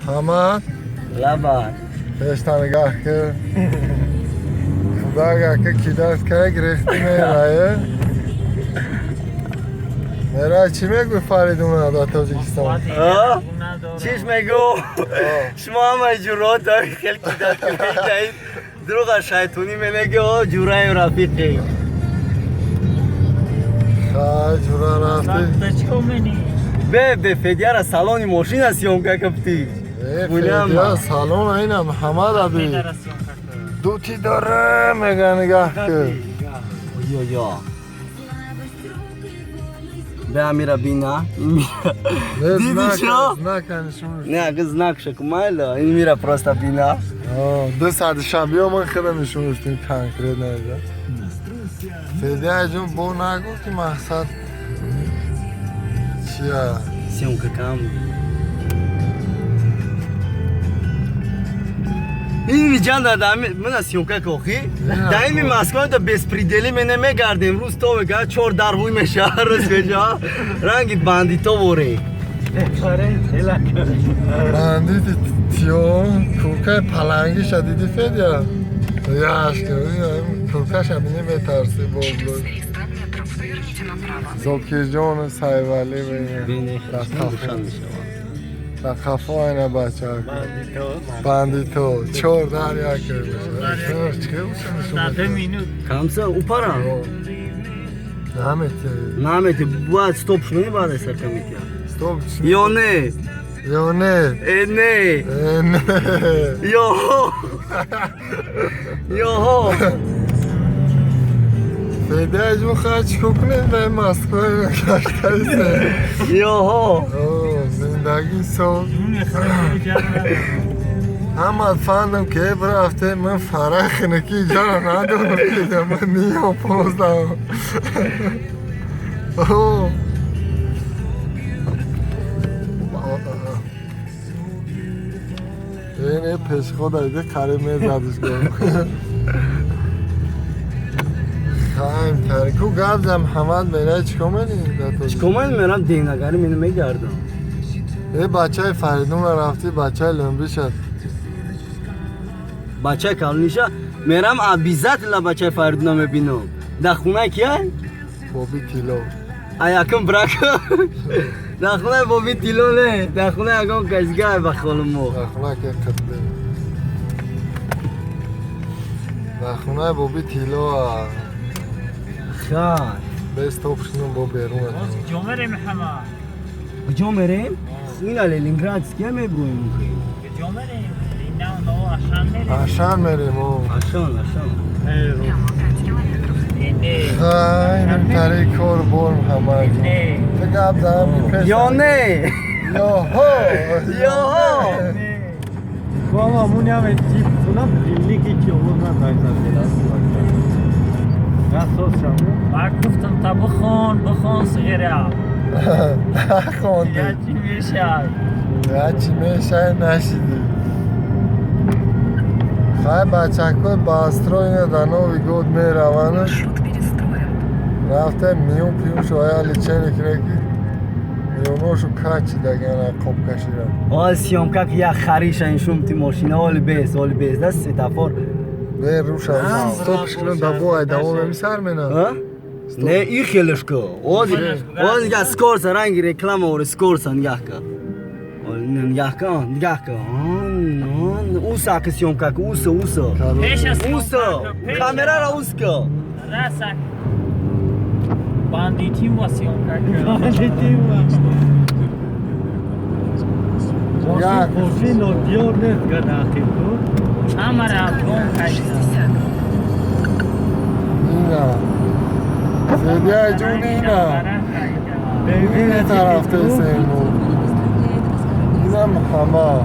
Муҳаммад. Лаба. Пешта нигаҳ ки. Худо ки кидат кара гирифти мерае. Мера чӣ мегӯй Фаридуна дар Тоҷикистон? Чиш мегӯ? Шумо ҳамаи ҷуръат хел кидат кунед. Дурӯға шайтонӣ менеги, о ҷураем рафиқи. Хай ҷура рафти. Бе бе Федяра салони мошина съёмка кафти. Федя салон ина Муҳаммад аби. Дути дора мега нигаҳ ки. Ё ё. Бе амира бина. Диди шо? Знака нишон. Не, агар знак шакмайла, ин мира просто бина. Ду саати шаб биё ман худам нишон доштем конкретно. Федя ҷон бо нагӯ ки мақсад чия? Съёмка кам. Ин ҷанда мана съёмка кохи. Даими Москва да беспредели мене мегардем. Рӯз то мега чор дар ҳуй меша, рӯз меша. Ранги бандито воре. Бандити тиё куркаи палангиша диди Федя? Яш куркаша бини метарси бобло. Зокирҷону Сайвалӣ дар қафо айна бача бандито чор дар як. Камса упара намети намети бояд стоп шуни баъд сарка метия. Стоп ё не? Ё не? Э не. Э не. Ёҳо. Ёҳо. Федя ҷон хай чикор кунем ба Москва гаштаисе? Ёҳо. Зиндагӣ соз. Ҳама фандам ки рафте ман фарахине ки иҷара надорам ки ман ниё понздаҳам. Ин пешход айди қариб мезадиш гом. Хайм тарику гап зам Муҳаммад мерай чикор менӣ? Чикор менӣ? Мерам денагари мене мегардам. Э бачаи Фаридуна рафти бачаи лӯмбиша. Бачаи калониша мерам обязательно бачаи Фаридуна мебинам. Дар хонаи кия? Боби Тило. А якум брак. Дар хонаи Боби Тило не, дар хонаи ягон касгай ба холумо. Дар хонаи ки қитбе. Дар хонаи Боби Тило. Хай. Бе стоп шунум бо берун. Куҷо мерем ҳама? Куҷо мерем? Ина Ленинградския меброем. Куҷо мерем? Ашан мерем. Ашан мерем. Ашан, ашан. Хай, инам тари кор бор Муҳаммад. Ту гап зам пеш. Ё не? Ёҳо. Ёҳо. Вала муня ме тип кунам линики ки овоз надайзад. Ман гуфтам та бихон, бихон сиғира. Нахонди. Я чӣ мешавад? Я чӣ мешавад нашидӣ. Хай бачакҳои бастро ина дар Новый год мераванд. Рафта миён пиён шо ая лечение кунед ки миёношу качидаган қоб кашида. О съёмка ки як хариша иншум ти мошина оли бес, оли бес да светофор. Бе руша стопш кунам да бо ай давом еми сар мена. Не и хелешко. Ози ози га скорса ранги реклама ори скорса нигаҳ ка. Нигаҳ ка, нигаҳ ка. Уса ки съёмка ки уса уса. Уса. Камерара уска. Раса. Бандити ва съёмка ки. Бандити ва. Мошин диёр нест ганахи ту. Ҳамара гом кашида. Ина. Федя ҷон ина. Ина тарафта сему. Ина Муҳаммад.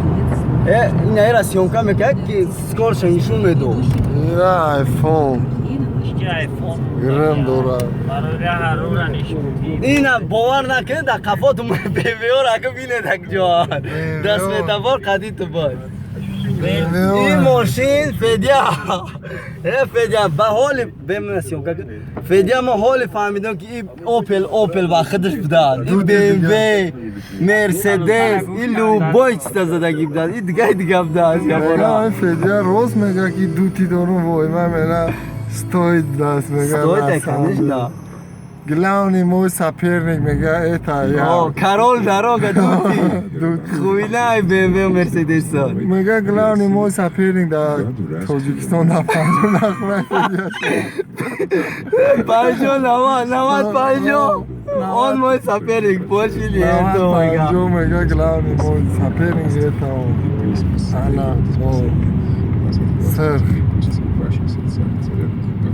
Э, ина ира съёмка мекунад ки скорша нишон медод. Ина айфон. Айфон. Гирм дорад. Барои раҳа рура нишон. Ина бовар накунед дар қафоту БМВ-ро ака бинед як ҷо. Дар светофор қадиту бод. Ин мошин Федя. Э, Федя, ба ҳоли бемна съёмка. Федя, мо ҳоли фаҳмидам, ки ин Опел, Опел ба худаш будад. Ин BMW, Мерседес, ин любой чиза задагӣ будад. Ин дигаи дига будааст. Мега Федя рост мега, ки дути дорум, вой, ман мена стоит даст мега. Стоит, конечно. Главный мой соперник, мега, это я. О, король дорога дути. Хуйнай BMW, Мерседеса. Мега главный мой соперник дар Тоҷикистон дар панҷо нахӯра. Панҷо навад, навад панҷо. Он мой соперник, больше не это, мега. Панҷо мега главный мой соперник это он. Ана, о. Сырх.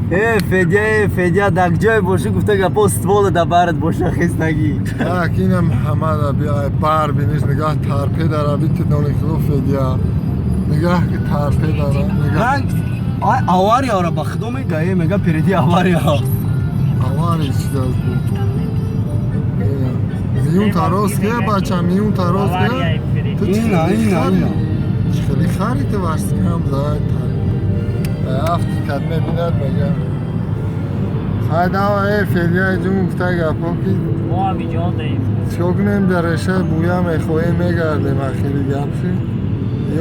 Э, Федя, э, Федя, дар ҷое бошӣ, гуфта гапо, ствола да барат боша, хес нагӣ. Так, инам Муҳаммад биай бар биниш, нигаҳ тарпе дара, бити дони худо Федя. Нигаҳ ки тарпе дара, нигаҳ. Ранг ай авария ба худо мега, э, мега впереди авария. Авария чиз аст буд. Миюн тароз ке, бача, миюн тароз ке. Ту чӣ Ина, хеле ина, хари? Ина. Чӣ хеле хари ту варскам зай тар. Афти кад мебинад, мега. Хай дава, э, Федя ҷун, гуфта гапо ки Мо ҳам иҷо даем. Чикор кунем, дар реша буя мехоҳем, мегардем, ахири гап ши.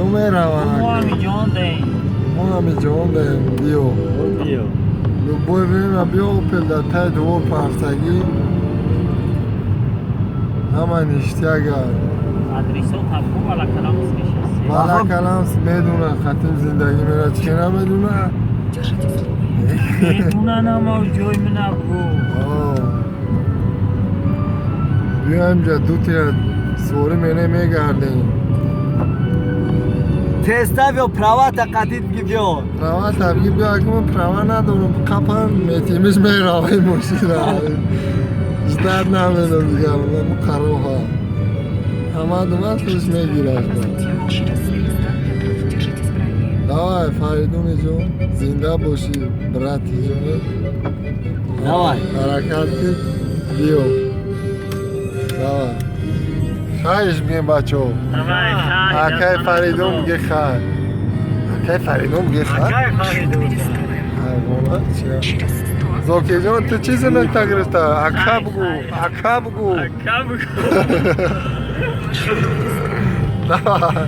Ё Мо мераванд. ҳам иҷо даем. Мо ҳам иҷон даем, биё. Биё. Любое время биё, Опел дар таи двор парсагӣ. Ҳама ништяга. Адресо табху валакаламс нишастем. Вала каламс медуна, хатим зиндагӣ мера, чӣ намедуна? Медунанам, ҷой мина бугу. Биё инҷа, дутира сворӣ мене, мегардем. Теста биё, правата қатид ги, биё. Права табги биё, акма права надорам, қапан метимиш, меравем мошина. Ждать намедам дигар, қароҳа. Ҳамад омад, худаш мегирад. Через 300 метров держитесь правее. Давай, Фаридуни ҷон, зинда бошӣ, брати ҷон. Давай. Ҳаракат ки биё. Давай. Хайш бигем, бачаҳо. Давай, хай. Акай Фаридун миге хай. Акай Фаридун миге хай. Акай Фаридун. Ҳайвонат чия? Через 100 Зокирҷон, ту чизе нукта гирифта? Ака бугу, ака бугу. Ака бугу. Давай.